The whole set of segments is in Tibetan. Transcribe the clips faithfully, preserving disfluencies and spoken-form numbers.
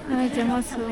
ཨ་ཅག་མ་སོ།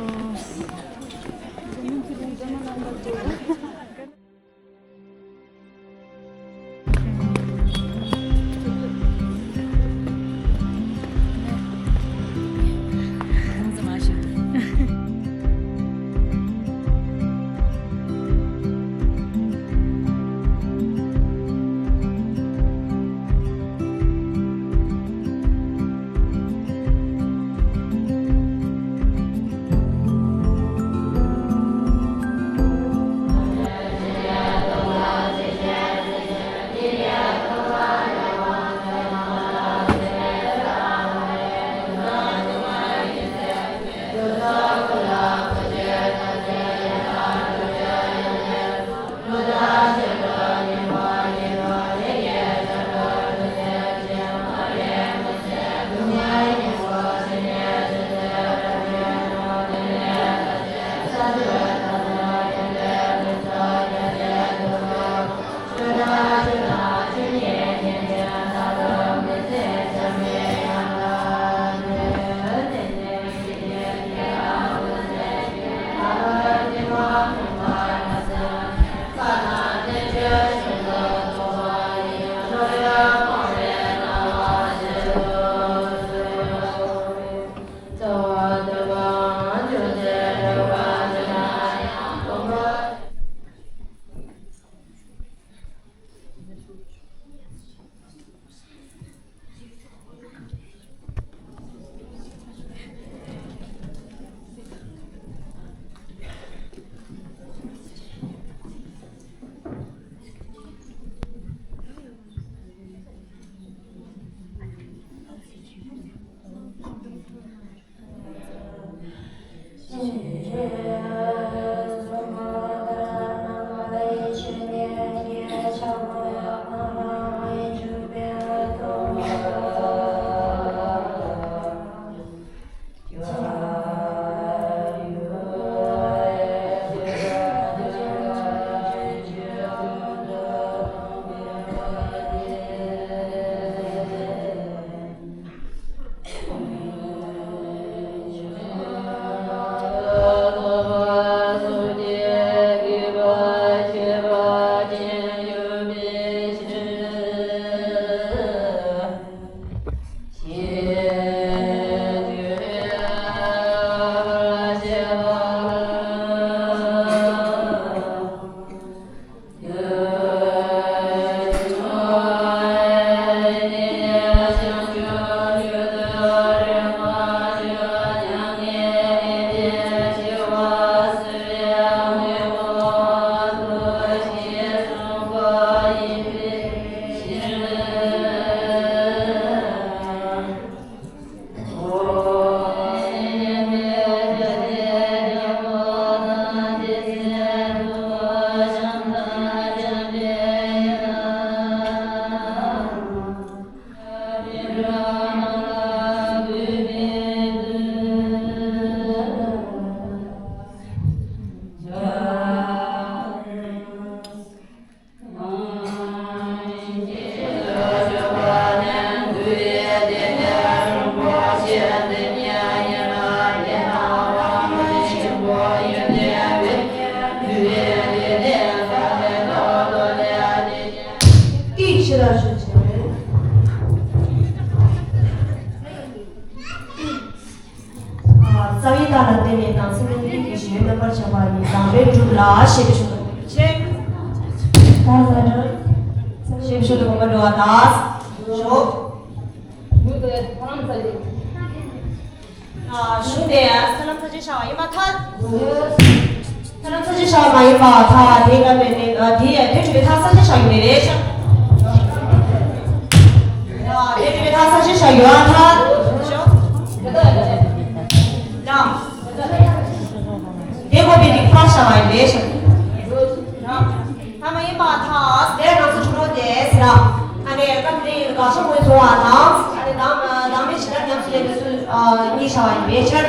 རྩ་བའི་རྟགས་ལ་བརྟེན་ནས་དང་ཚིག་ནི་ཀུན་གྱི་གཞི་རྣམ་པར་ཆགས་པ་ཡི་དང་པོའི་གྲུབ་ལ་ཞེས་པའི་ཆོས་དང་ཆེ། ཞེས་པའི་ཆོས་དང་གོམས་པ་འགྲོ་བ་དང་ཞོག་གཞུང་དེ་ས་ལམ་ས་བཅད་བྱ་བ་ཡིན་པར་ཐལ། ས་ལམ་ས་བཅད་བྱ་བ་མ་ཡིན་པར་ཐལ། དེ་ལ་བརྟེན་ནས་དེ་ཡང་དེ་གྲུབ་པའི་མཐར་ས་བཅད་བྱ་རྒྱུ་མེད་རེད་ཤག་དེ་གྲུབ་པའི་མཐར་ས་བཅད་བྱ་རྒྱུ་ཨ་ཐལ། ལམ། དེ་འགོག་པའི་རིགས་ཕར་བཞག་པ་ཡིན་པས་ཤིང་། ཐ་མ་ཡིན་པ་ཐག་དེ་རང་སོ་ཆུང་རོ་དེ་ཟེར། ཨ་ནི་སྐབས་འདི་ཡིན་དགག་བྱ་དངོས་བྱུང་བ་དང་། ཨ་ནི་དང་དང་མི་ཇི་ལྟར་ཉམས་སུ་ལེན་པའི་ཚུལ་གཉིས་བྱ་བ་ཡིན་པའི་ཕྱིར།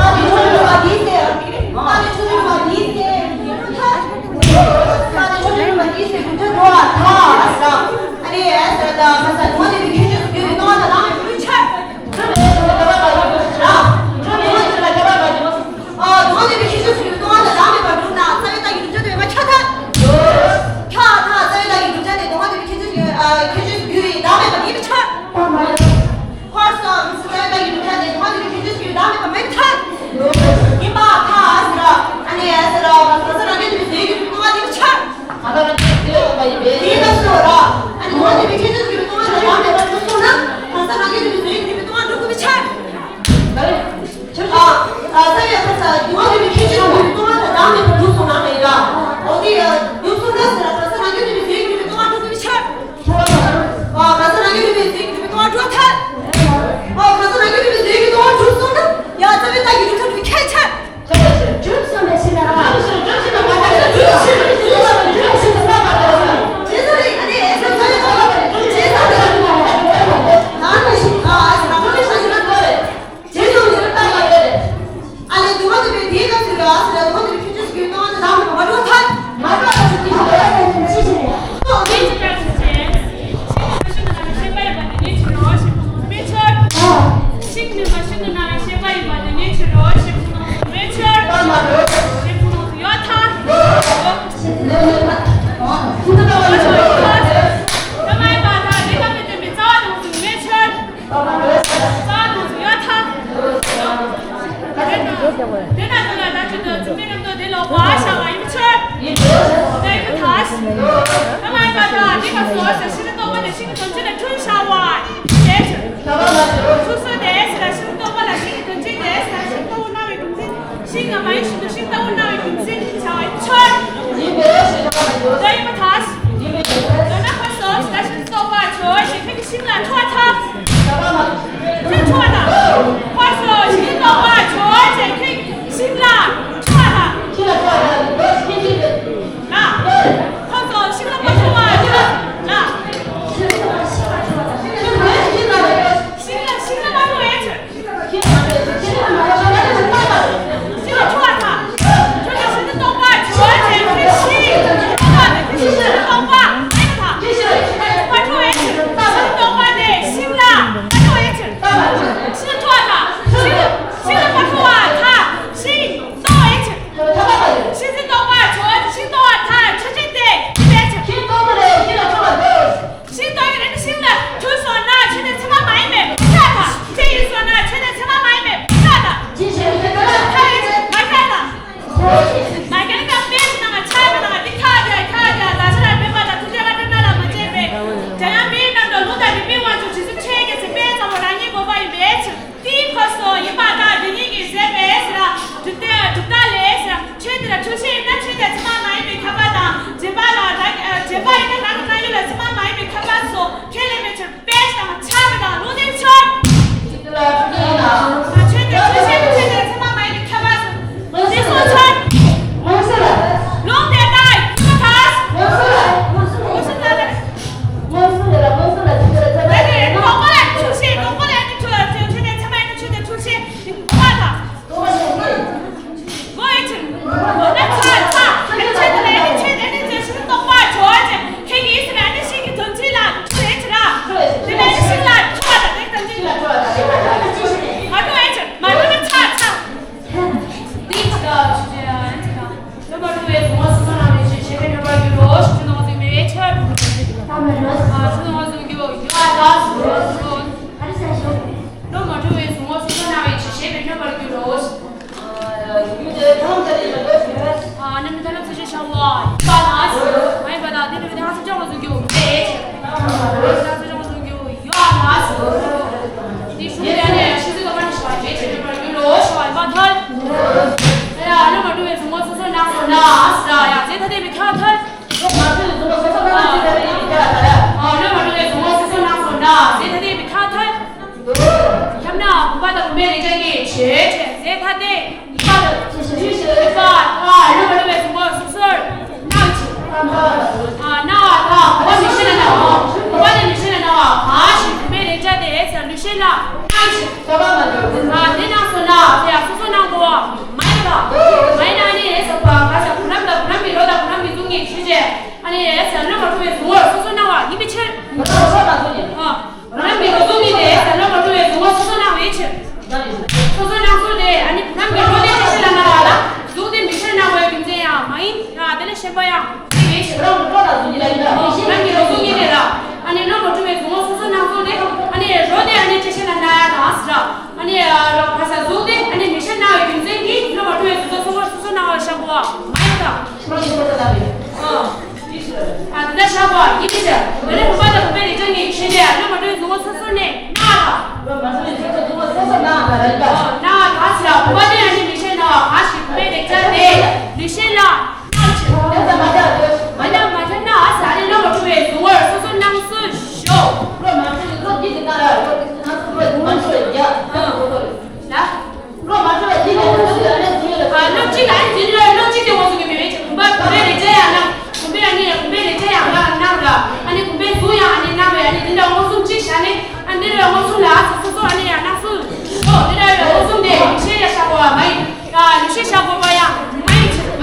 འཁོར་སོང་། རྩ་བའི་བདག་གི་བསྒྲུབ་བྱ་དེ་དོན་དམ་པའི་ཁྱད་ཆོས་ཀྱི་བདག་མེད་པ་ཉིད་དུ་འཆར། འཁོར་སོང་། རྩ་བའི་བདག་གི་བསྒྲུབ་བྱ་དེ་དོན་དམ་པའི་ཁྱད་ཆོས་ཀྱི་བདག་མེད་པ་མེད་དུ་འཆར། ཡིན་པར་ཐལ་ཟེར། ཨ་ནི་ཟེར། གང་ཟག་རང་རྒྱུད་དུ་མེད་པའི་རྫས་ཀྱི་སྟོང་པ་ཉིད་དུ་འཆར། དེའི་སྐབས་སུ་ར། ཨ་ནི་དོན་དམ་པའི་ཁྱད་ཆོས་ཀྱི་སྟོང་པ་བདག་མེད་པར་གྲུབ་སོང་ན། གང་ཟག་རང་རྒྱུད་དུ་མེད་པའི་རྫས་ཀྱི་སྟོང་པ་འགྲུབ་དགོས་པའི་ཕྱིར། ཨ། ཨ། ས་ཡ་ས་ས་དུ་བ་དུ་བའི་ཁྱད་ཆོས་དུ་བའི་སྟོང་པ་དང་བདག་མེད་པར་གྲུབ་སོང་ན་མེད་ལ། འོ་དེ་ཡ་གྲུབ་སོང་ན་ཟེར་ལ་གང་ཟག་རང་རྒྱུད་དུ་བའི་རྫས་ཀྱི་སྟོང་པ་གྲུབ་པའི་ཕྱིར། ཨ། གང་ཟག་རང་རྒྱུད་དུ་བའི་རྫས་ཀྱི་སྟོང་པ་གྲུབ་ཐལ། ཨ། གང་ཟག་རང་རྒྱུད་དུ་བའི་རྫས་ཀྱི་སྟོང་པ་གྲུབ་སོང་ན་ཡ་རྩ་བའི་བདག་གི་བསྒྲུབ་བྱ་དུ་བའི་ཁྱད་ཆོས། གྲུབ་སོང་བའི་ཕྱིར་ན་ར། གྲུབ་སོང་བའི་ཕྱིར་ན་ར། གྲུབ་སོང་བའི་ཕྱིར་ན་ར། རྗེས་སུ་རེད། ཨ་ནི་ཨེ་ས་ས་ཡ་ས་ཡ་ས་ཡ། ད་ནི་ཤི་ཨ་ཨ་ས་ས་ས་ཡ་ས་ཡ། རྗེས་སུ་མི་རབས་ལྟ་བ་རེད། ཨ་ལས་དུ་བ་དུ་བའི་དེའི་སྐབས་སུ་ར་ཟེར་ར་དུ་བ་དུ་བའི་ཁྱད་ཆོས་སུ་གྱུར་སྟོང་པ་དང་བདག་མེད་པ་མ་གྲུབ་ཐལ། མ་གྲུབ་ཐལ། ཤིང་ནི་མ་ཤིང་དུ་སྣང་བའི་ཤེས་པ་ཡིན་པ་དེ་ཉིད་ཕྱིར་རོ། ཤིང་ནི་མ་ཤིང་དུ་སྣང་བའི་ཤེས་པ་ཡིན་པ་དེ་ཉིད་ཕྱིར་རོ། ཤིང་དུ་སྣང་བའི་ཕྱིར། ཤིང་དུ་སྣང་ཡོད་ཐལ། ཐ་མའི་བར་དག་དེ་ཁ་མི་བསྟན་པའི་རྩ་བ་དང་བརྩིགས་པའི་ཕྱིར། རྩ་དང་ཡོད་ཐལ། དེ་ན་དེ་ན་དེ་ལ་བདག་གི་དོན་ཚུལ་མིན་རྣམས་དང་དེ་ལ་བ་བྱ་བ་ཡིན་ཕྱིར། དེ་ཡིན་པར་ཐལ། ཐ་མའི་བར་དག་དེ་ཁ་སོ་ཟེར་ཤིང་རྟོག་པ་ནི་ཤིང་གི་དོན་སྤྱི་ལ་འཁྲུལ་བྱ་བ་ཡིན་ཕྱིར། ཁྱུ་སོ་དེ་ཟེར་ཤིང་རྟོག་པ་ལ་ཤིང་གི་དོན་སྤྱི་དེ་ཟེར་ཤིང་རྟོག་པ་སྣང་བའི་རྒྱུ་མཚན། ཤིང་ང་མ་ཡིན་ཞིང་དུ་ཤིང་ལྟ་བུར་སྣང་བའི་རྒྱུ་མཚན་ཉིད་བྱ་བ་ཡིན་ཕྱིར། ཡིན་པའི་ཕྱིར་ན་མ་ཡོད། འདི་ཡིན་པར་ཐལ། ཡིན་པའི་ཕྱིར། འདི་ན་ཁོ་སོ་ཟེར་ཤིང་རྟོག་པ་ཆོས་ཅན་ཁྱོད་ཀྱི་ཤིང་ལ་འཕྲོག་ཐལ། ཁྱོད་འཕྲོག་དང་། ཁོ་སོ་ཤིང་རྟོག་པ་ཆོས་ཅན་ཁྱོད་ཀྱི་ཤིང་ལ་འཕྲོག་དང་། ཤིང་ལ་འཕྲོག་དང་། ཁྱོད་ཤིང་ཅན་ན། ཁོ་སོ་ཤིང་ལ་མ་འཕྲོག་པ་ཆོས་ན། ཤིང་ལ་ཤིང་ལ་མ་འཕྲོག་ཡ་ཆོས། ན་ཨ་སི་ར་ཡ་ཟེ་ཐ་དེ་མི་ཁ་ཐར། ཨ་ལོ་མ་ཏུ་ཡ་ཟུང་བ་སོ་སོ་ནང་སོང་ན་ཟེ་ཐ་དེ་མི་ཁ་ཐར། ཁྱབ་ན་བུམ་པ་དང་བུམ་པའི་རེག་བྱ་གཉིས་ཆོས་ཅན། ཟེ་ཐ་དེ་ཡིན་པ་དང་ཡིན་པ་ཨ་ལོ་མ་ཏུ་ཡ་ཟུང་བ་སོ་སོར་སྣང་ཆེ། ཨ་སྣང་བ་དང་བུམ་པ་མིག་ཤེས་ལ་སྣང་བ། བུམ་པ་དང་མིག་ཤེས་ལ་སྣང་བ་གང་ཞིག་བུམ་པའི་རེག་བྱ་དེ་ཟེ་ལུས་ཤེས་ལ་སྣང་ཆེ། ཨ་དེ་སྣང་སོང་ན་ཟེ་ཡ་སོ་སོ་སྣང་གོ་བ། མ་ཡིན་པ། མ་ཡིན་ན་ནི་རེད་ཟེར་བ་ག་ས་བུ་རམ་དང་བུ་རམ་གྱི་རོ་དང་བུ་རམ་གྱི་གཟུགས་གཉིས་ཆོས་ཅན། ཨ་ནི་རེད་ཟེར་བློ་མ་གྲུབ་པའི་གཟུགས་པོར་སོ་སོ་སྣང་བ་ཡིན་པའི་ཕྱིར། ཨ། བུ་རམ་གྱི་རོ་གཟུགས་གཉིས་དེ་རེད་ཟེར་བློ་མ་གྲུབ་པའི་གཟུགས་པོར་སོ་སོ་སྣང་བའི་ཕྱིར། སོ་སོ་སྣང་ཚུལ་དེ་ཨ་ནི་བུ་རམ་གྱི་རོ་དེ་ཅི་ཕྱིར་ལ་སྣང་བ་ལ་གཟུགས་དེ་མིག་ཤེས་སྣང་བའི་རྒྱུ་མཚན་ཡང་མ་ཡིན། ཨ་དེ་ལས་གཞན་པ་ཡང་ཡིན་པའི་ཕྱིར། བུ་རམ་གྱི་རོ་གཟུགས་གཉིས་དེ་ར་ཨ་ནི་བློ་མ་གྲུབ་པའི་གཟུགས་པོར་སོ་སོ་སྣང་ཚུལ་དེ་ཨ་ནི་རོ་དེ་ཨ་ནི་ཅི་ཕྱིར་ལ་སྣང་ཡ་དང་ཟེར། ཨ་ནི་ཨ་རོ་ག་ས་གཟུགས་དེ་ཨ་ནི་མིག་ཤེས་སྣང་བའི་རྒྱུ་མཚན་གྱིས་བློ་མ་གྲུབ་པའི་གཟུགས་པོར་སོ་སོ་སྣང་བ་ཤར་བ་མ་ཡིན་དང་། ཨ་དེ་ལྟར་བཞག་པ་ཡིན་ཕྱིར། དེ་ནས་བུམ་པ་དང་བུམ་པའི་རེག་བྱ་གཉིས་ཆོས་ཅན། བློ་མ་གྲུབ་པའི་གཟུགས་པོ་སོ་སོ་ནས་སྣང་བ་དང་། བློ་མ་གྲུབ་པའི་གཟུགས་པོ་སོ་སོ་སྣང་བ་དང་རེད་པ། སྣང་བ་དང་ཟེར་ལ་བུམ་པ་དེ་ཡང་ནི་མིག་ཤེས་སྣང་བ་གང་ཞིག་བུམ་པའི་རེག་བྱ་དེ་ལུས་ཤེས་ལ་སྣང་ཕྱིར། དེ་ལྟར་མ་ཁྱབ་མ་ཁྱབ་ན་ཟེར་ནི་བློ་མ་གྲུབ་པའི་གཟུགས་པོར་སོ་སོ་སྣང་ཚུལ་ཞོག་བློ་མ་གྲུབ་པའི་གཟུགས་ཀྱི་དེ་ལྟར་བློ་སྣང་ཚུལ་བློ་མ་གྲུབ་པའི་རྒྱ་ལ། བློ་མ་གྲུབ་པ་འདི་ནས་བློ་གྲུབ་ཡ་ནས་འདི་ལ། ཨ་བློ་གཅིག་ལ་ཨ་ནི་འདི་ལ་བློ་གཅིག་དེ་འོང་སོང་གི་མི་བས་ཀྱི་བུམ་པ་བུམ་པའི་རེག་བྱ་ཡང་སྣང་། བུམ་པའི་ཨ་ནི་བུམ་པའི་རེག་བྱ་ཡང་སྣང་སྣང་ར། ཨ་ནི་བུམ་པའི་གཟུགས་ཡང་ཨ་ནི་སྣང་བས་ཨ་ནི་འདི་འདྲ་མངོན་སུམ་གཅིག་བཞག་ནས་ཨ་འདི་འདྲ་མངོན་སུམ་ལ་སོ་སོ་ཨ་ནི་ཡང་སྣང་སོང་། འོ་འདི་འདྲ་ཡང་མངོན་སུམ་དེ་ལུས་ཤེས་ཡང་བཞག་དགོས་པ་མ་ཡིན། ཡང་ལུས་ཤེས་བཞག་དགོས་པ་ཡང་མ་ཡིན་ཕྱིར།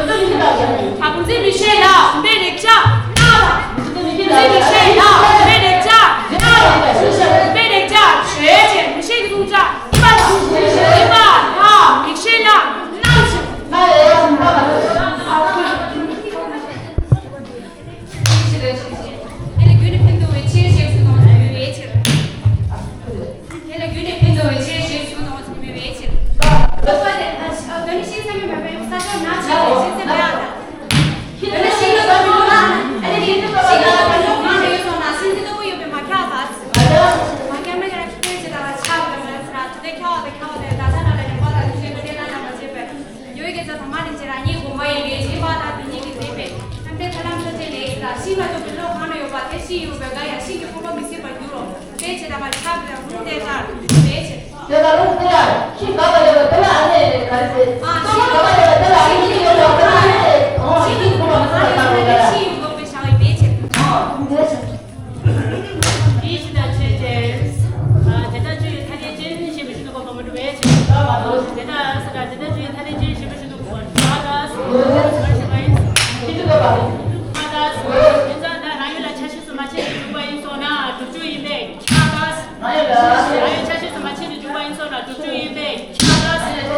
ཨ་བུམ་འཛིན་ལུས་ཤེས་ལ་བུམ་པའི་རེག་བྱ་སྣང་ལ། བུམ་འཛིན་ལུས་ཤེས་ལ་བུམ་པའི་རེག་བྱ་སྣང་ལ། བུམ་པའི་རེག་བྱ་ཆོས་ཅན། ལུས་ཤེས་ཀྱི་བཟུང་བྱ། ཡིན་པ་དང་། ཡིན་པ་དང་། མིག་ཤེས་ལ་སྣང་ཕྱིར། དེ་ལ་རྒྱུ་ནི་ཕན་འདོགས་པའི་ཕྱིར་ཞེས་གསུངས་པའི་ཕྱིར། དེ་ལ་རྒྱུ་ནི་ཕན་འདོགས་པའི་ཕྱིར་ཞེས་གསུངས་པའི་ཕྱིར། ད་ནི་ཤེས་བསམ་མེད་པའི་ས་ཕྱོགས་ན་ཆགས་པའི་ཤེས་བསམ་མེད་པ་དང་། དེ་ནི་ཤིང་ལ་བབས་ཡོང་ན། ཨ་ནི་དེ་ནི་ཤིང་ལ་བབས་ཡོང་ན་གང་དུ་ཡོད་སོང་ན་སེམས་ཅན་ལྟ་བུ་ཡོད་པས་མ་ཁྱབ་པ། མ་ཁྱབ་ན་ཡང་ཁྱོད་ཀྱི་ལ་ཆགས་པའི་མ་ཟེར་ན་དེ་ཁྱབ་པ་དང་ཁྱབ་པ་དང་ད་ཆ་ན་ལ་ཡང་པ་དང་ཤེས་པ་དེ་ལ་ན་མ་བྱེད་པས། ཡོད་ཀྱི་ཚ་ཐ་མ་རིན་ཆེན་རང་ཉིད་དགོངས་པ་ཡིན་པས་ཡིན་པ་དང་དེ་ཉིད་ཀྱི་མཛད་པས་ཐམས་ཅད་ཐར་ལམ་མཆོག་ཅན་ལས་ཟེར་ལ་ཤིང་ལ་གཏུགས་པའི་བློ་གང་ན་ཡོད་པ་དེ་ཤིང་ཡོད་པའི་འགའ་ཡང་ཤིང་གི་ཕུང་པོ་མི་སྲིད་པར་འགྱུར་རོ། དེ་ཇི་ལྟར་མ་ཁྱབ་པའི་རང་ལུགས་དེ་ལྟར་དེ་ཕྱིར། དེ་ལ་ལུང་དེ་ལ་ཤིང་ག་པ་ཡོད་པ་དེ་ལ་ཨ་ནི་ག་རེ་ཟེར། ཨ་ཤིང་ག་པ་ཡོད་པ་དེ་ལ་ཨ་ནི་ཡོད་པ་དེ་ལ་ཨ་ནི་ཨོ་ཤིང་གི་ཕུང་པོ་མི་སྲིད་པར་འགྱུར་རོ། ཤིང་ཡོད་པའི་བྱ་བའི་དེ་ཕྱིར། ཨོ་དེ་ཕྱིར། དེའི་ཕྱིར་ད་ཆོས་ཅན། ཨ་དེ་ལྟར་ཆོས་ཡོད་ཐ་དད་ཅན་ཞེས་པའི་ཕྱིར་དུ་གོ་བ་མ་གྲུབ་པའི་ཕྱིར། དེ་ལྟར་ཟེར་ད་དེ་ལྟར་ཆོས་ཡོད་ཐ་དད་ཅན་ཞེས་པའི་ཕྱིར་དུ་གོ་བ་མ་གྲུབ་པ་ཡིན། ཕྱིར་དུ་གོ་བ་མ་གྲུབ་པ་ཡིན། དེ་ཙམ་ད་རང་ཡུལ་ལ་ཆ་ཤས་སུ་མ་ཕྱེ་ནས་འཇུག་པ་ཡིན་སོང་ན་སྒྲུབ་འཇུག་ཡིན་པས་ཁྱབ་པ། རང་ཡུལ་ལ། རང་ཡུལ་ཆ་ཤས་སུ་མ་ཕྱེ་ནས་འཇུག་པ་ཡིན་སོང་ན་སྒྲུབ་འཇུག་ཡིན་པས་ཁྱབ་པ།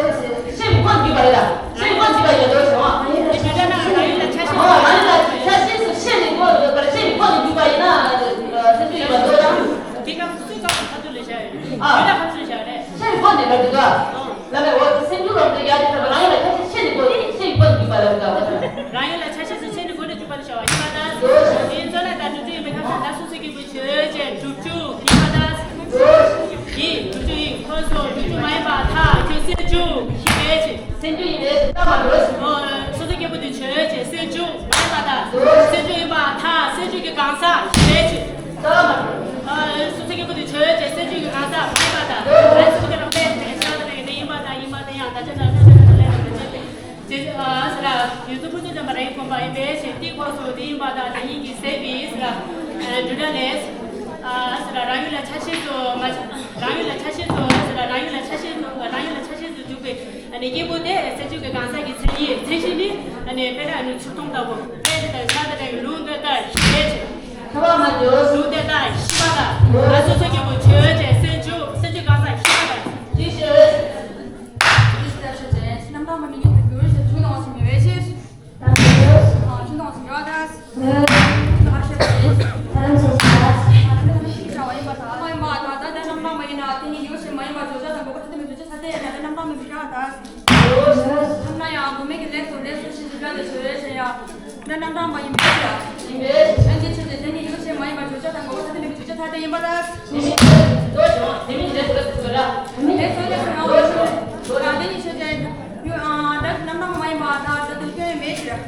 ཤེས་པའི་ཁོངས་འཇུག་པ་རེད་ལ། ཤེས་པའི་ཁོངས་འཇུག་པ་ཡིན་ལ་འདོད་བྱུང་བ། དེ་བརྗོད་བྱ་རྣམས་རང་ཡུལ་ལ་ཆ་ཤས་སུ། ཨོ་རང་ཡུལ་ལ་ཆ་ཤས་སུ་ཤེས་ནས་གོ་དགོས་པར་ཤེས་པའི་ཁོངས་ནས་འཇུག་པ་ཡིན་ན་སེམས་རྒྱུད་ཡིན་པ་འདོད་ན། དེ་སྐབས་སུ་སུས་སྐབས་སུ་ཁ་ཐུག་ལས་བྱ་ཡོད། ཨ་ཡུལ་ལ་ཁ་ཐུག་བྱ་རེད། ཤེས་པའི་ཁོངས་ནས་ལ་འདུག་ག་ལ་ནས་འོ་སེམས་རྒྱུད་རོབ་ཏུ་ཡར་ཅིག་ཐོན་པ་རང་ཡུལ་ལ་ཆ་ཤས་ཤེས་ནས་གོ་ཤེས་པའི་ཁོངས་ནས་འཇུག་པ་ལ་འདུག་ག་རང་ཡུལ་ལ་ཆ་ཤས་སུ་ཤེས་ནས་གོ་ནས་འཇུག་པ་ལ་བྱ་བ་ཡིན་པ་དང་། དེའི་ཚོ་ལ་ད་སྒྲུབ་འཇུག་ཡིན་པའི་ཁ་ཐུག་ད་སོ་སོ་སྐྱེ་བོ། ཆོས་ཅན། སྒྲུབ་འཇུག་ཡིན་པ་དང་། ཡིན། སྒྲུབ་འཇུག་ཡིན། ཁོ་སོ་སྒྲུབ་འཇུག་མ་ཡིན་པར་ཐལ། ཁྱོད་སེལ་འཇུག་ཡིན་པའི་ཕྱིར། སེལ་འཇུག་ཡིན་པའི་ཕྱིར་ལྟ་བ་འགྲོ་ཞིང་། ཨོ། སོ་སོ་སྐྱེ་བོ་དེ་ཆོས་ཅན། སེལ་འཇུག་མ་ཡིན་པར་ཐལ། སེལ་འཇུག་ཡིན་པར་ཐལ། སེལ་འཇུག་གི་གང་ཟག་ཡིན་པའི་ཕྱིར། ལྟ་བ་འགྲོ། ཨོ། སོ་སོ་སྐྱེ་བོ་དེ་ཆོས་ཅན། སེལ་འཇུག་གི་གང་ཟག་མ་ཡིན་པར་ཐལ། ཨ་སོ་སོ་སྐྱེ་བོ་དེ་ཆོས་ཅན། སེལ་འཇུག་གི་གང་ཟག་མ་ཡིན་པར་ཐལ། ཨ་སོ་སོ་སྐྱེ་བོ་དེ་ཆོས་ཅན། སེལ་འཇུག་གི་གང་ཟག་མ་ཡིན་པར་ཐལ། ཟེར་ཨ་ཟེར་ཡུལ་དུ་ཀུན་རྫོབ་ཅན་པ་རང་ཡིན་དགོངས་པ་ཡིན་པའི་ཕྱིར། དེའི་སྐབས་སུ་དེ་ཡིན་པ་དང་དེ་ཉིད་ཀྱིས་ཟད་པའི་ཟེར་ཨ་འགྲོ་འདྲ་ལས། ཨ་ཟེར་རང་ཡུལ་ལ་ཆ་ཤས་སུ་མ་རང་ཡུལ་ལ་ཆ་ཤས་སུ་ཟེར་རང་ཡུལ་ལ་ཆ་ཤས་སུ་རང་ཡུལ་ལ་ཆ་ཤས་སུ་འཇུག་པའི་ཨ་ནི་སྐྱེས་བུ་དེ་སེལ་འཇུག་གི་གང་ཟག་གི་མཚན་ཉིད། མཚན་གཞི་ནི་ཨ་ནི་དཔེར་ན་ཨ་ནི་ཚུར་མཐོང་ལྟ་བུ། དཔེ་དེ་ལྟར་ཆ་དེ་ལྟར་ལུང་དེ་ལྟར་ཞེས་བྱ། ཐུབ་པ་མ་འགྱུར། ལུང་དེ་ལྟར་ཤེས་པ་དང་། ང་སོ་སོ་སྐྱེས་བུ་ཆོས་ཅན། སེལ་འཇུག་སེལ་འཇུག་གང་ཟག་ཤེས་པ་དང་། ཅི་ཞིག་ཅི་ཞིག་ལྟར་ཆོས་ཅན། རྣམ་གྲངས་མ་མི་ཉིད་དུ་འགྱུར་ཞེས་གསུངས་གནང་བ་ཞིག་མི་བས་ཤེས། ད་འགྱུར། ཨ་ཆོས་དང་ཞིག་ཡོད་ད། ད་ཤེས་པ་ཡིན། ད་རང་ཆོས་ཤེས་པ། ད་ཆོས་དང་ཞིག་བྱ་བ་ཡིན་པ་དང་། མ་ཡིན་པ་དང་། ད་ལྟ་རྣམ་གྲངས་མ་ཡིན་ན་དེ་ཉིད་ཡོད་ཞེས་མ་ཡིན་པར་བརྗོད་བྱ་དང་དགོས་པ་ཐ་དད་མའི་བརྗོད་བྱ་ཐ་དད་ཡིན་ན་ད་རྣམ་གྲངས་མ་མི་བྱ་བ་ད། ཐ་ན་ཡང་དབུ་མའི་གི་ལས་སུ་ལས་སུ་ཞེས་བརྗོད་པའི་ཆོས་ཅན་ཡང་། ད་རྣམ་གྲངས་མ་ཡིན་པའི་ཕྱིར། ཡིན་པའི་ཕྱིར། ཨ་ནི་ཆོས་ཅན་དེ་ནི་ཡོད་ཅེས་མ་ཡིན་པར་བརྗོད་བྱ་དང་དགོས་པ་ཐ་དད་མའི་བརྗོད་བྱ་ཐ་དད་ཡིན་པ་ལ། དེ་ནི་ལས་སུ་ལས་སུ་ལས་སུ་ལས་སུ་ཡང་དེ་ནི་ཆོས་ཅན། ཡོད་ཨ་ད་རྣམ་གྲངས་མ་ཡིན་པ་དང་ད་དུ་སྐྱོན་ཡོད་མེད་ཕྱིར།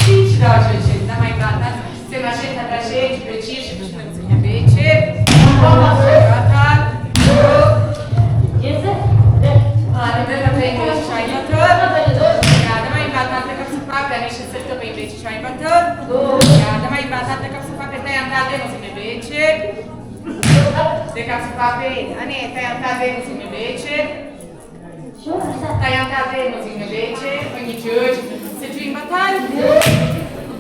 ཅིག་ཕྱི་དྲགས་ཆོས་ཅན། ད་མ་ཡིན་པ་ད་སེམས་མ་ཤེས་ཐ་ད་ཤེས་ཀྱི་བའི་ཕྱིར་ཞིག་ཕྱི་ནང་ཚིག་ཉམས་པའི་ཕྱིར། ཨ་ནི་འདི་ལ་བས་ཀྱི་ཤ་ཡ་ཐུར། ཡ་ད་མ་ཡིན་པ་ད་དེ་སྐབས་སུ་བབ་ཀ་ནི་ཤི་སེར་ཐུབ་པའི་བས་ཀྱི་ཤ་ཡིན་པ་ཐུར། ཡ་ད་མ་ཡིན་པ་ད་དེ་སྐབས་སུ་བབ་པའི་ད་ཡང་ད་དེ་མོ་ཟིན་པའི་ཕྱིར། དེ་སྐབས་སུ་བབ་པའི་ཨ་ནི་ད་ཡང་ད་དེ་མོ་ཟིན་པའི་ཕྱིར། ད་ཡང་ད་དེ་མོ་ཟིན་ནས་བྱས་ཁོ་གཉིས་བྱོས་ཟེར་རྒྱུ་ཡིན་པ་ཐལ།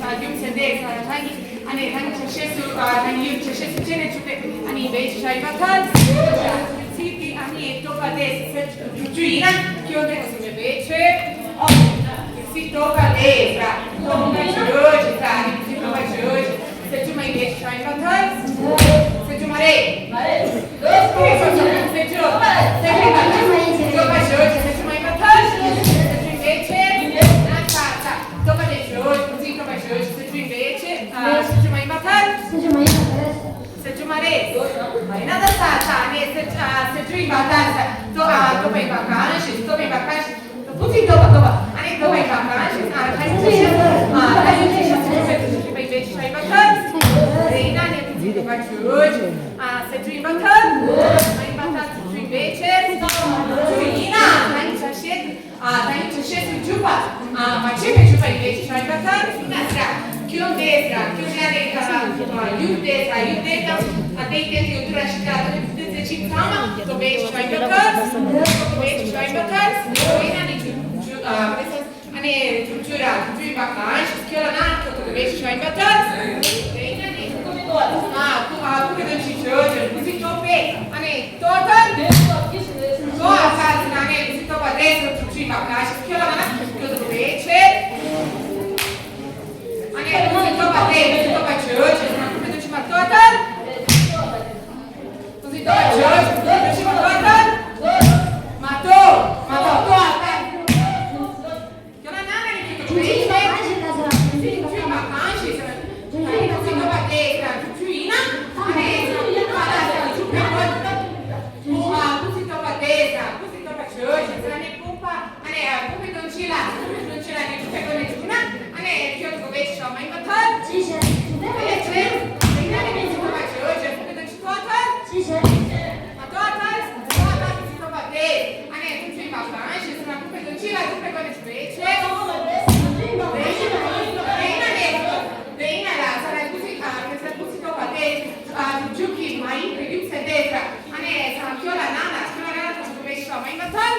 ད་རྒྱུ་མཚན་དེ་ས་ཐང་གི་ཨ་ནི་ཐང་གི་ཆ་ཤས་སུ་ཨ་ཐང་གི་ཡུལ་ཆ་ཤས་སུ་བྱས་ནས་བྱུང་བའི་ཨ་ནི་བའི་ཆ་ཡིན་པ་ཐལ། ཚིག་དེ་ཨ་ནི་སྟོབས་པ་དེ་ཟེར་རྒྱུ་ཡིན་ན་ཁྱོད་དེ་མོ་ཟིན་ནས་བྱས་ཨོ། ཚིག་སྟོབས་པ་དེ་ཟེར་སྟོབས་པ་བྱོས་ཟེར་ཨ་ནི་ཚིག་སྟོབས་པ་བྱོས་ཟེར་རྒྱུ་མ་ཡིན་བའི་ཆ་ཡིན་པ་ཐལ། ཟེར་རྒྱུ་མ་རེད། མ་རེད། ཨ་ད་ཡིན་དུས་ཤེས་སུ་འཇུག་པ། ཨ་མ་བྱས་པའི་འཇུག་པ་ཡིན་པའི་ཕྱིར་ཡིན་པ་ལྟར་ན་ཟེར། ཁྱོད་དེ་ཟེར་ཁྱོད་ཡ་ནས་ཡུལ་དེ་ཟེར་ཡུལ་དེ་དང་ཨ་དེ་དེ་དེ་ཡོད་དུས་ར་ཞིག་ལ་དེ་དེ་ཚེ་ཞིག་ཚང་མ་དོ་པའི་ཕྱིར་ཡིན་པ་ལྟར། དོ་པའི་ཕྱིར་ཡིན་པ་ལྟར། དེ་ན་ནི་འཇུག་འཇུག་ཨ་ཨ་ནི་འཇུག་འཇུག་ར་འཇུག་ཡིན་པ་གང་ཞིག་ཁྱོད་ལ་ན་ཁྱོད་དོ་པའི་ཕྱིར་ཡིན་པ་ལྟར། དེ་ན་ནི་ཨ་ཁུ་ཨ་ཁུ་གི་དོན་ཞིག་བྱོས་ཀྱི་ཁུ་ཚིག་དོ་པའི་ཨ་ནི། ཏོ་ཏོ། ཏོ་ཨ་ས་ཟེར་ན་ནས་ཀུ་ཤུ་ཏོ་པ་རེད་ཟེར་ཐུག་ཆུ་ཡིན་པ་ག་ཞིག་ཁྱོད་ལ་ན་ཁྱོད་ཚོ་རེད་ཆེ། ཨ་ནས་ཀུ་ཤུ་ཏོ་པ་རེད་ཀུ་ཤུ་ཏོ་པ་བྱོས་ཆེ་ཟེར་ན་ཀུ་ཤུ་ཏོ་ཆུ་མ་ཏོ་ཏོ། ཀུ་ཤུ་ཏོ་པ་བྱོས་ཆེ་ཀུ་ཤུ་ཏོ་པ་ཏོ་ཏོ། མ་ཏོ་མ་ཏོ་ཏོ་ཨ་ས། དེ་ཡིན་ན་ལ་ས་ལ་ཀུ་ཤུ་ཨ་ཁེ་ས་ཀུ་ཤུ་ཏོ་པ་དེ་ཨ་འཇུག་གི་མ་ཡིན་པའི་རྒྱུ་མཚན་དེ་ས་ཨ་ནེ་ས་ཁྱོད་ལ་ན་ན་ཁྱོད་ལ་ན་ཁྱོད་མེད་ཤོ་མ་ཡིན་པ་ཐལ།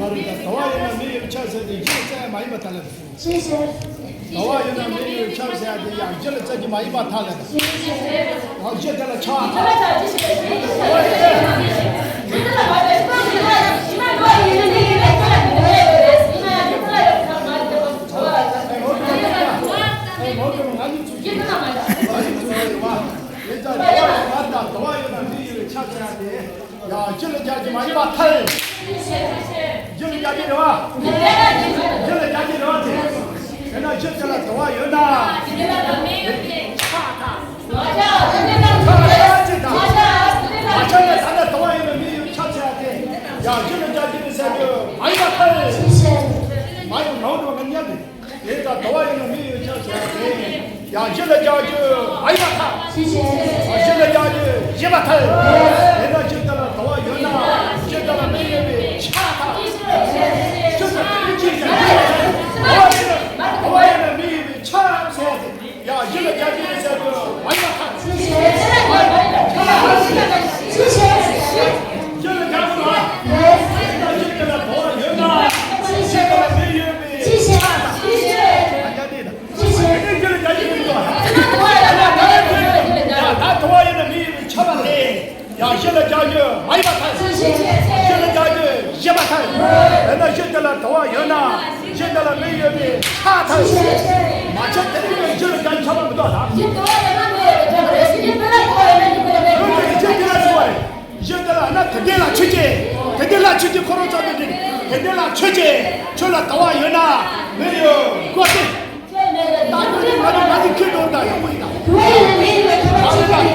མ་རེད་ད། ཟླ་བ་ཡོད་ན་མི་ཡོད་ཆགས་ཟེར་ཏེ་ཡིད་ལ་བྱ་ཡ་མ་ཡིན་པ་ཐལ་ལ། ཟླ་བ་ཡོད་ན་མི་ཡོད་ཆགས་ཟེར་ཡ་དེ་ཡང་ཡིད་ལ་བྱ་རྒྱུ་མ་ཡིན་པ་ཐལ་ལ། ཡང་ཡིད་དེ་ལ་ཆགས། ཟླ་བ་ཡོད་ན། ཨེ་ངོ་དེ་ང་གཉིས་ཚུགས་ཀྱི་ང་གཉིས་ཚུགས་ཀྱི་རེད་བ། དེ་ལྟར་ཟླ་བ་ཡོད་ན་མི་ཡོད་ཆགས་ཟེར་ཡ་དེ། ཡང་ཡིད་ལ་བྱ་རྒྱུ་མ་ཡིན་པ་ཐལ། ཡིད་ལ་བྱ་རྒྱུ་རེད་བ། ཡིད་ལ་བྱ་རྒྱུ་རེད་བ་དེ། དེ་ན་ཡིད་དེ་ལ་ཟླ་བ་ཡོད་ན། ཆགས་ཐལ། ཆགས་ཐལ་ཅེས་དང་། མ་ཆགས་ན་ད་ལྟ་ཟླ་བ་ཡོད་ན་མི་ཡོད་ཆགས་ཟེར་ཡ་དེ། ཡང་ཡིད་ལ་བྱ་རྒྱུ་རེད་ཟེར་རྒྱུ་མ་ཡིན་པ་ཐལ། མ་ཡིན་པ་ངོ་དང་ངོ་ཉམས་རེད། དེ་ལྟར་ཟླ་བ་ཡོད་ན་མི་ཡོད་ཆགས་ཟེར་ཡ་དེ། ཡང་ཡིད་ལ་བྱ་རྒྱུ་མ་ཡིན་པ་ཐལ། ཡང་ཡིད་ལ་བྱ་རྒྱུ་ཡིན་པ་ཐལ། དེ་ན་ཡིད་དེ་ལ་ཟླ་བ་ཡོད་ན་ཡིད་དེ་ལ་མི་ཡོད་པས་ཆགས་ཐལ། ཡིད་དེ་ལ་མི་ཡོད་པས་ཆགས་ཟེར་ཡ་དེ། ཡང་ཡིད་ལ་བྱ་རྒྱུ་ཡིན་ཟེར་རྒྱུ་མ་ཡིན་པ་ཐལ། ཡིད་ལ་བྱ་རྒྱུ་ཡོད་ན་ཡིད་དེ་ལ་མི་ཡོད་པས་ཆགས་ཐལ། དཔེར་ན་གཞི་དེ་ལ་དུ་བ་ཡོད་ན་གཞི་དེ་ལ་མེ་ཡོད་པས་ཆགས་ཐལ། མ་ཆགས་དེ་ནི་གཞི་ལ་ཀྱང་ཁྱབ་པ་མི་འདུག་ད། གཞི་དུ་བ་ཡོད་ན་མེ་ཡོད་པས་ཁྱབ་པ་རེད། གཞི་དེ་ལ་དུ་བ་ཡོད་ན་གཞི་དེ་ལ་མེ་ཡོད་པས་ཁྱབ་པ་རེད། གཞི་དེ་ལ་ན་དེ་དེ་ལ་ཆོས་ཅན། དེ་དེ་ལ་ཆོས་ཅན། ཁོ་རང་ཚོ་དེ་དེ་དེ་ལ་ཆོས་ཅན། ཆོས་ལ་དུ་བ་ཡོད་ན་མེ་ཡོད་དགོས་ཏེ། ད་དུང་ང་ཚོ་ང་ཚོ་ཁྱོད་དོན་དག་ཡག་པོ་ཡིན་ད།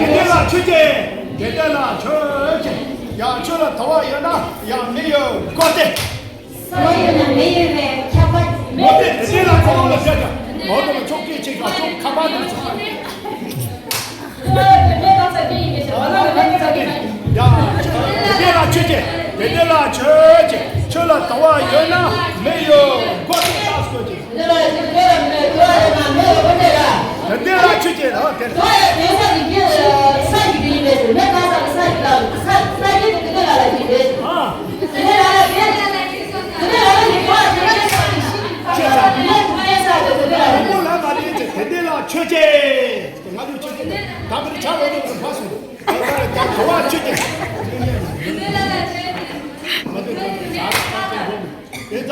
དེ་དེ་ལ་ཆོས་ཅན། དེ་དེ་ལ་ཆོས་ཅན། ཡང་ཆོས་ལ་དུ་བ་ཡོད་ན་ཡང་མེ་ཡོད་དགོས་ཏེ། དུ་བ་ཡོད་ན་མེ་ཡོད་པས་ཁྱབ་པ། མོ་དེ་དེ་དེ་ལ་ཁོ་རང་ལ་བཤད་ཀྱང་མོ་དེ་ལ་ཆོག་གེ་ཆེ་ག་ཆོག་ཁ་པ་དེ་ཆོག་ཡ། དེ་དེ་ལ་ཆོས་ཅན། དེ་དེ་ལ་ཆོས་ཅན། ཆོས་ལ་དུ་བ་ཡོད་ན་མེ་ཡོད་དགོས་ཏེ་ལྟ་སྐོར་ཅན། དེ་དེ་ལ་ཆོས་ཅན། དེ་དེ་ལ་ཆོས་ཅན། ཨ། དེ་ལ། དེ་ས་ཀྱི་རྒྱུ་ས་ཀྱི་རྒྱུ་ཡིན་པས་མེ་གང་ས་ས་ཀྱི་ལ་ས་ས་ཀྱི་དེ་དེ་ལ་ལ་ཡིན་པས། ཨ། དེ་དེ་ལ་ལ་དེ་དེ་ལ་ལ་ཡིན་པས། དེ་དེ་ལ་ཆོས་ཅན། ང་ཚོ་ཆོས་ཅན། ད་གིན་ཆ་ལོ་ནོ་གི་ཕ་སོང་། ད་ག་རེ་ད་ག་བ་ཆོས་ཅན། དེ་ད་ད་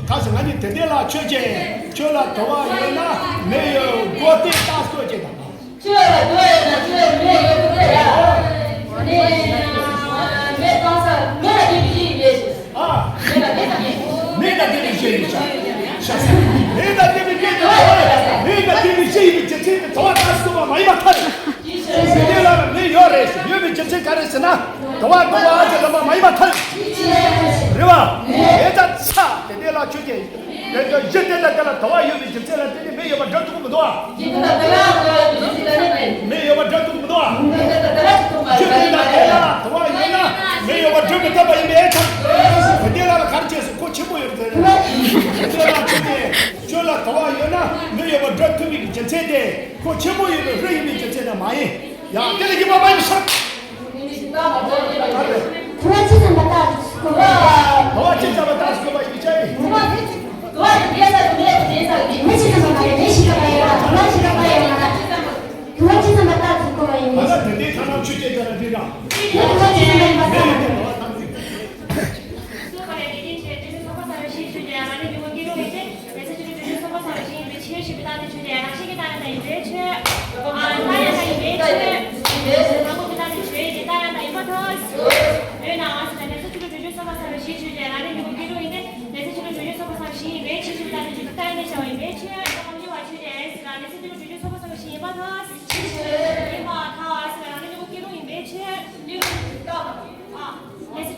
ག་ཟེར་ང་ནི་དེ་དེ་ལ་ཆོས་ཅན། ཆོས་ལ་དུ་བ་ཡོད་ན་མེ་ཡོད་དགོས་ཏེ་ལྟ་སྐོར་ཅན་དང་། ཆོས་ལ་དུ་བ་ཡོད་ན་ཆོས་མེ་ཡོད་དགོས་ཏེ་ཡ། ནི་མེ་གང་ས་མེ་ལ་དེ་བཞི་ཡིན་པས། ཨ། མེ་དང་དེ་དང་དེ་ནི་ཤེས་ཡིན་ཤ། ཤ་ས། མེ་དང་དེ་ནི་ཤེས་ཡིན་ཤ། མེ་དང་དེ་ནི་ཤེས་ཡིན་ཅེས་ཚིག་དེ་དུ་བ་ལྟ་སོ་བ་མ་ཡིན་པ་ཐལ། དེ་ལ་མེ་ཡོད་རེད་ཟེར། ཡོད་པའི་རྒྱུ་མཚན་ག་རེ་ཟེར་ན། དུ་བ་དུ་བ་ཨ་ཅེ་ལ་མ་མ་ཡིན་པ་ཐལ། རེད་བ། དེ་ལྟར་ཚ་དེ་དེ་ལ་ཆོས་ཅན། དེ་ལྟར་གཞི་དེ་ལ་དེ་ལ་དུ་བ་ཡོད་པའི་རྒྱུ་མཚན་ལ་བརྟེན་ནས་མེ་ཡོད་པ་སྒྲུབ་ཐུབ་ཀྱི་མི་འདུག་ཨ། མེ་ཡོད་པ་སྒྲུབ་ཐུབ་མི་འདུག་ཨ། ཆོས་ཅན་དང་དེ་ལ་དུ་བ་ཡོད་ན་མེ་ཡོད་པ་སྒྲུབ་མི་ཐུབ་པ་ཡིན་པའི་ཚབ། དེ་ལ་ལ་གར་བྱས་སུ་ཁོ་ཆེན་པོ་ཡོད་ཟེར། དེ་ལ་ཆོས་ཅན། ཆོས་ལ་དུ་བ་ཡོད་ན་མེ་ཡོད་པ་སྒྲུབ་ཐུབ་པའི་རྒྱུ་མཚན་དེ་ཁོ་ཆེན་པོ་ཡོད་པའི་རི་ཡིན་པའི་རྒྱུ་མཚན་དེ་མ་ཡིན། ཡང་དེ་ལ་ཡིན་པ་མ་ཡིན་པ་ཤག་དུ་བ་ཅི་ཙམ་པ་རྟགས་སུ་བཀོད་པ། དུ་བ་ཅི་ཙམ་པ་རྟགས་སུ་བཀོད་པ་ཡིན་ཅེས། དུ་བ་དེ་དུ་བ་དེ་ས་དུ་མེད་དེ་ས་དེ་མེ་ཅི་ཙམ་པ་རེད། མེ་ཞིག་ག་པ་ཡོད་ན་དུ་བ་ཞིག་ག་པ་ཡོད་ན་དུ་བ་ཅི་ཙམ་པ་རྟགས་སུ་བཀོད་པ་ཡིན། ད་ལྟ་དེ་འདྲའི་ཐ་ན་ཆོས་ཅན་ལྟར་འདི་ར། དེ་དུ་བ་ཅི་ཙམ་པ་རྟགས་སུ་བཀོད་པ་ཡིན། ལས་ས་ཅི་ལོ་བརྗོད་བྱ་སོགས་པ་ས་བའི་ཤེས་ཡིན་པ་དང་། ཡིན་པ་ཐ་བ་ཟེར་ན་རང་ཉིད་ཀྱི་སྐྱེ་རུང་ཡིན་པའི་ཕྱིར། ལས་ས་ཅི་ལོ་བརྗོད་བྱ་སོགས་པ་ས་བའི་ཤེས། ཨ། ལས་ས་ཅི་ལོ་བརྗོད་བྱ་སོགས་པ་ས་བའི་ཤེས། ཨ། ལས་ས་ཅི་ལོ་བརྗོད་བྱ་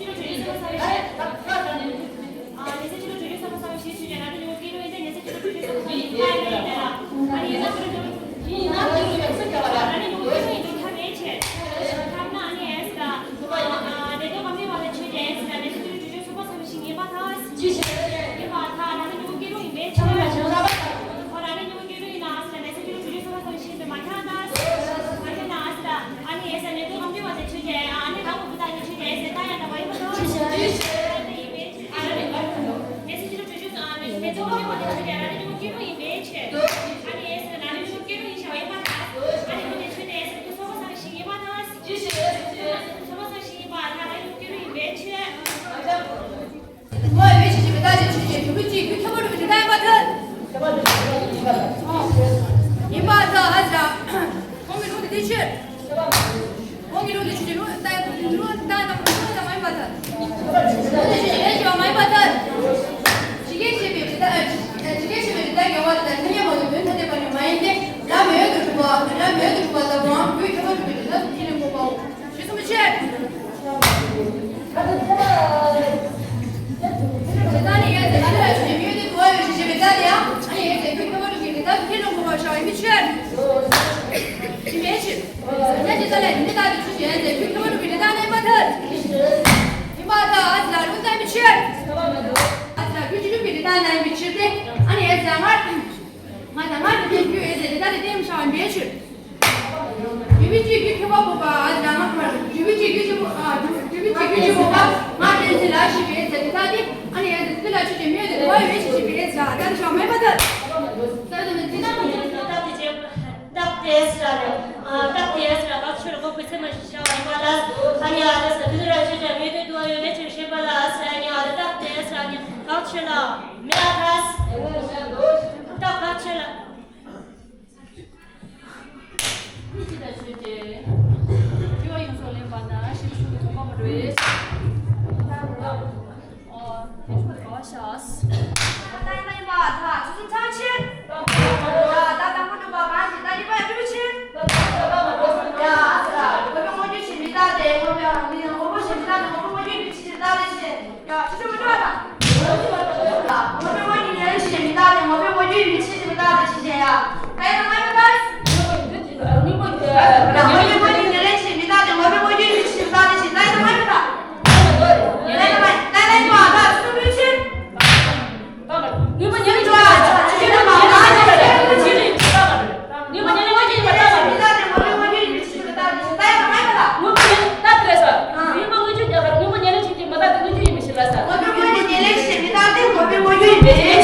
སོགས་པ་ས་བའི་ཤེས་ཆོས་ཅན། རང་ཉིད་ཀྱི་སྐྱེ་རུང་ཡིན་ཏེ། ལས་ས་ཅི་ལོ་བརྗོད་བྱ་སོགས་པ་ས་བའི་ཤེས་ཡིན་པ་ཡིན་པས་ལ། ཨ་ནི་ཡིན་ན་ཅི་ལོ་བརྗོད་ཡིན་ན་ཅི་ལོ་བརྗོད་ཡིན་པའི་ཕྱིར། ཐ་མའི་ཕྱིར། ཐ་ན་ནི་ཡོང་ཁྱེར་ཡིན་དུ་ཐ་མའི་ཕྱིར། ཐ་ན་ནི་ཨེ་སི་ལ། ཨ། ལས་དོན་གང་འབྲེལ་བ་ལ་ཆོས་ཅན་ཨེ་སི་ལ། ལས་ས་ཅི་ལོ་བརྗོད་བྱ་སོགས་པ་ས་བའི་ཤེས་ཡིན་པ་དང་། ཅི་ཕྱིར། ཡིན་པ་དང་རང་ཉིད་ཀྱི་སྐྱེ་རུང་ཡིན་པའི་ཕྱིར། ཁོ་རང་ཉིད་ཀྱི་སྐྱེ་རུང་ཡིན་ན་ཨ་སི་ལ་ལས་ས་ཅི་ལོ་བརྗོད་བྱ་སོགས་པ་ས་བའི་ཤེས་ཡིན་པས་མ་ཁྱབ་ན། མ་ཁྱབ་ན་ཨ་སི་ལ། ཨ་ནི་ཨེ་སི་ལ་ནི་དོན་གང་འབྲེལ་བ་དེ་ཆོས་ཅན། ཨ་ནི་གང་གི་བུ་དག་ནི་ཆོས་ཅན་ཨེ་སི་ལ་ད་ཡང་དག་པ་ཡིན་པ་དང་། ཡིན་པའི་ཕྱིར། ཨ་ནི་ལས་ས་ཅི་ལོ་བརྗོད་བྱ་སོགས་ཨ་ནི་དོན་གང་འབྲེལ་བ་དེ་ཆོས་ཅན། རང་ཉིད་ཀྱི་སྐྱེ་རུང་ཡིན་པའི་ཕྱིར། ཨ་ནི་ཨེ་སི་ལ་རང་ཉིད་ཀྱི་སྐྱེ་རུང་ཡིན་ཞེས་པ་ཡིན་པ་དང་། ཨ་ནི་དོན་དེ་ཆོས་ཅན་ཨེ་སི་ལ་དོན་སོགས་པ་ས་བའི་ཤེས་ཡིན་པ་དང་། ཡིན་པ་དང་དོན་སོགས་པ་ས་བའི་ཤེས་ཡིན་པ་དང་རང་ཉིད་ཀྱི་སྐྱེ་རུང་ཡིན་པའི་ཕྱིར། དུ་བ་ཡོད་པའི་ཕྱིར་ཞེས་པའི་རྟགས་ཅན་ཆོས་ཅན། དུ་བ་གཅིག་རྒྱུ་ཁྱབ་པ་སྒྲུབ་པའི་རིགས་ལྟར་ཡིན་པར་ཐལ། ཡིན་པར་ཐལ། ཨ་ཙི། གོང་གི་ལུགས་དེ་དེའི་ཕྱིར། གོང་གི་ལུགས་དེ་ཆོས་ཅན། ལུགས་ལྟར་ལུགས་ལྟར་ན་ལུགས་ལྟར་མ་ཡིན་པར་ཐལ། ལུགས་དེ་ཆོས་ཅན་ཞེས་པ་མ་ཡིན་པར་ཐལ། ཇི་སྐད་བཤད་པའི་རིགས་ལྟར། ཇི་སྐད་བཤད་པའི་རིགས་ལྟར་འགལ་བ་དེ་ལ་ཐ་སྙད་མ་གཏོགས་དོན་ཐ་དད་པ་ནི་མ་ཡིན་ཏེ། རབ་མི་འོས་པར་སྒྲུབ་པ། རབ་མི་འོས་པར་སྒྲུབ་པ་ལྟ་བུའམ་རྒྱུ་ཁྱབ་པ་སྒྲུབ་པའི་རིགས་ལ་ཐལ་ལེ་འགོག་པའོ། ཞེས་གསུངས་པའི་ཕྱིར། ཇི་ལྟར་ནི་ཡོད་ཚད་ཕྱི་ལ་ཆོས་ཅན། མི་འོས་ཏེ་དུ་བ་ཡོད་ཅེས་བྱ་བའི་རྟགས་དེའང་། ཨ་ནི་ཡོད་ཚད་རྒྱུ་ཁྱབ་པ་སྒྲུབ་པའི་རིགས་ལྟར་ཐལ་ལེ་འགོག་པར་བྱ་བ་ཡིན་པའི་ཕྱིར། ཡིན་པའི་ཕྱིར། ཡང་ཇི་ལྟར་ལས་འདི་ལྟར་དུ་ཆོས་ཅན་ཡོད་ཚད་རྒྱུ་ཁྱབ་པ་སྒྲུབ་པའི་རིགས་ལྟར་ན་ཡིན་པར་ཐལ། ཡིན་པར་ཐལ། ཨ་ཙི་ལ་ལུགས་ལྟར་ཡིན་པའི་ཕྱིར། ཨ་ཙི་ལ་རྒྱུ་ཅི་སྒྲུབ་པའི་རིགས་ལྟར་ན་ཡིན་པའི་ཕྱིར་ཏེ། ཨ་ནི་ཡོད་ཚད་སྔར། ང་དང་ང་དེ་དེ་རྒྱུ་ཡོད་ཚད་དེ་ལྟ་དེ་བསྟན་བྱ་བ་འདྲའི་ཕྱིར། རྒྱུ་མི་གཅིག་རྒྱུ་ཁྱབ་པ་འགོག་པ། ཨ་ཙི་ང་མར་རྒྱུ་མི་གཅིག་རྒྱུ་ཆེན་པོ། ཨ། རྒྱུ་རྒྱུ་མི་གཅིག་རྒྱུ་ཆེན་པོ་པ་ང་བསྟན་ཚེ་ལ་ཞིག་པའི་ཚེ་དེ་ལྟ་དེ། ཨ་ནི་ཡང་དེ་ལ་ཆོས་ཅན་མི་ཡོད་དེ་དུ་བ་ཡོད་ཞེས་པའི་ཚེ་ལྟ་དེ་བྱ་བ་མ་ཡིན་པར་ཐལ། ས་དེ་ནི་དེ་ན་མ་ཡིན་ས་ལྟ་དེ་བྱེད། རྟགས་དེ་ཨ་ཙི་ལ་རེད། ཨ། རྟགས་དེ་ཨ་ཙི་ལ་བ་ཆོས་ལ་འགོག་པའི་ཚད་མ་ཞིག་བྱ་བ་ཡིན་པ་ལ། ཨ་ནི་ཨ་ཙི་ས་དེ་དུ་ར་ཆོས་ཅན་མི་ཡོད་དེ་དུ་བ་ཡོད་ཞེས་པ་ལ། ཨ་ཙི་ཨ་ནི་ཨ་ཙི་རྟགས་དེ་ཨ་ཙི་ལ། ཆོས་ལ་མེ་ཨ་ཐས། ད་ཕ་ཆོས་ལ། ཉིད་ཀྱི་ད་ཆོས་ཀྱི། དྲི་བ་ཡོངས་སུ་ལེན་པ་ན་ཤེས་རབ་ཤུགས་ཀྱི་གོམས་པ་མ་འགྲོ་བས། ཨོ། དེ་ཆོས་ག་བ་ཤ། ད་ད་ཡིན་པ་ད་ཆུ་ཚོད་ཚང་ཕྱིར། ད་ད་ད་ཁོ་ཐུབ་པ་གང་ཞིག་ད་ཡིན་པ་ཡ་འགྲུལ་ཕྱིར། ཡ་ཨ་ས། དངོས་པོའི་དངོས་རྒྱུ་ཞེས་མི་རྟག་སྟེ། དངོས་པོའི་ཨ་ནི་དངོས་པོ་ཞེས་མི་རྟག་སྟེ། དངོས་པོའི་དངོས་རྒྱུ་ཡིན་པའི་ཕྱིར་ཞེས་མི་རྟག་སྟེ་ཞེས། ཡ་ཆུ་ཆུ་མི་འགྲོ་བ་དང་། དངོས་པོའི་དངོས་རྒྱུ་ཉེར་ལེན་ཞེས་མི་རྟག་སྟེ། དངོས་པོའི་དངོས་རྒྱུ་ཡིན་པའི་ཕྱིར་ཞེས་མི་རྟག་སྟེ་ཞེས་བཤད་ཡ། ད་ཡིན་ན་ང་ཡིན་པ་ལྟར། དངོས་པོའི་དངོས་རྒྱུ་ཉེར་ལེན་ཞེས་མི་རྟག་སྟེ། དངོས་པོའི་དངོས་རྒྱུ་ཡིན་པའི་ཕྱིར་ཞེས་མི་རྟག་སྟེ་ཞེས། ད་ཡིན་ན་ང་ཡིན་པ་ལྟར། ད་ཡིན་ན་ང་ཡིན་པ་ལྟར། གསུམ་པའི་ཕྱིར། དངོས་པོ་ཉེར་ལེན་བྱེད་པ། ཆོས་ཅན། དངོས་པོ་ཉེར་ལེན་བྱེད་པ། དངོས་པོ་ཉེར་ལེན་བྱེད་པ། དངོས་པོ་ཉེར་ལེན་བྱེད་པ། དངོས་པོ་ཉེར་ལེན་བྱེད་པ། དངོས་པོ་ཉེར་ལེན་བྱེད་པ། དངོས་པོ་ཉེར་ལེན་བྱེད་པ། དངོས་པོ་ཉེར་ལེན་བྱེད་པ། དངོས་པོ་ཉེར་ལེན་བྱེད་པ། དངོས་པོ་ཉེར་ལེན་བྱེད་པ། དངོས་པོའི་དངོས་རྒྱུ་ཉེར་ལེན་ཞེས་མི་རྟག་སྟེ། དངོས་པོའི་དངོས་རྒྱུ་ཡིན་པའི་ཕྱིར།